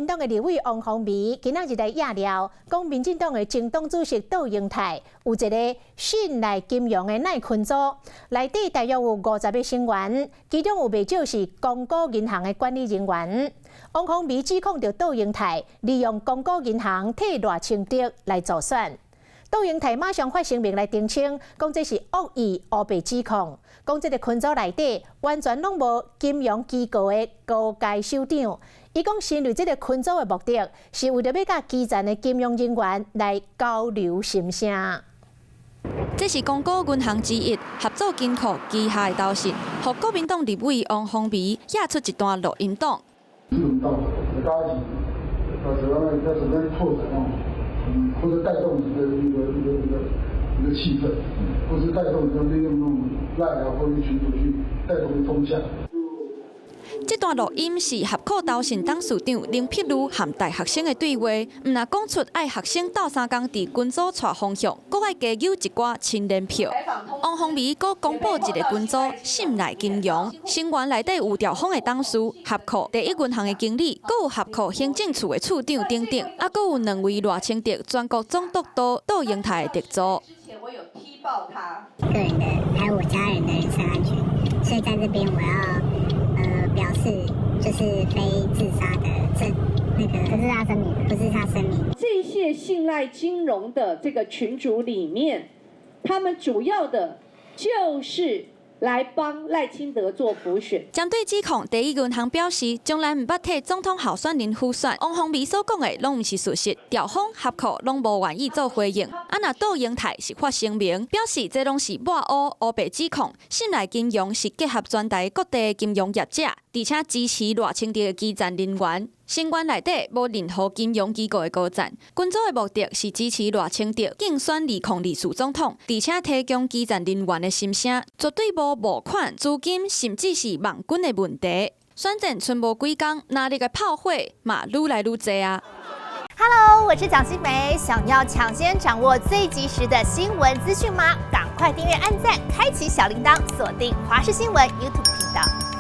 黨的立委王鴻薇今仔日來掖料，講民進黨的前黨主席杜英泰有一个信賴金融的賴群組，內底大約有50個成員，其中有袂少是公股銀行的管理人員。王鴻薇指控著杜英泰利用公股銀行替賴清德來助選。杜英泰馬上發聲明來澄清，講這是惡意烏白指控，講這个群組內底完全攏無金融機構的高階首長。伊講成立這个群組的目的，是為著欲佮基層的金融人員來交流心聲。這是公股銀行之一合作金庫旗下的投信，予國民黨立委王鴻薇掖出一段錄音檔。大家一起，要怎麼樣拓展哦，或者帶動一個氣氛，或是帶動利用那種 LINE 啊，或者群組去帶動風向。這段錄音是合庫投信董事長林碧如和大學生的對話，毋但講出愛學生鬥相共佇群組帶風向，閣愛加搝一寡青年票。王鴻薇閣公布一个群組信賴金融，成員內底有兆豐的董事、合庫第一銀行的經理，閣有合庫行政處的處長等等，啊，閣有兩位賴清德全國總督導杜英泰的特助。個人的還有我家人的人身安全，所以在這邊我要表示就是非自殺的這那個不是他聲明，不是他聲明。這些信賴金融的這個群組裡面，他們主要的就是來幫賴清德做輔選。針對指控，第一銀行表示，從來毋捌替總統候選人輔選。王鴻薇所講的攏毋是事實，兆豐合庫攏無願意做回應。啊，若杜英泰是發聲明，表示這攏是抹烏烏白指控。信賴金融是結合全台各地金融業者，而且支持賴清德的基層人員。成員內底無任何金融機構的高層。群組的目的是支持賴清德競選2024總統，而且提供基層人員的心聲，絕對無募款、資金，甚至是網軍的問題。選戰賰無幾工，藍綠的炮火嘛愈來愈濟啊！ Hello，我是蔣新梅，想要搶先掌握最及時的新聞資訊嗎？趕快訂閱、按讚、開啟小鈴鐺，鎖定華視新聞 YouTube 頻道。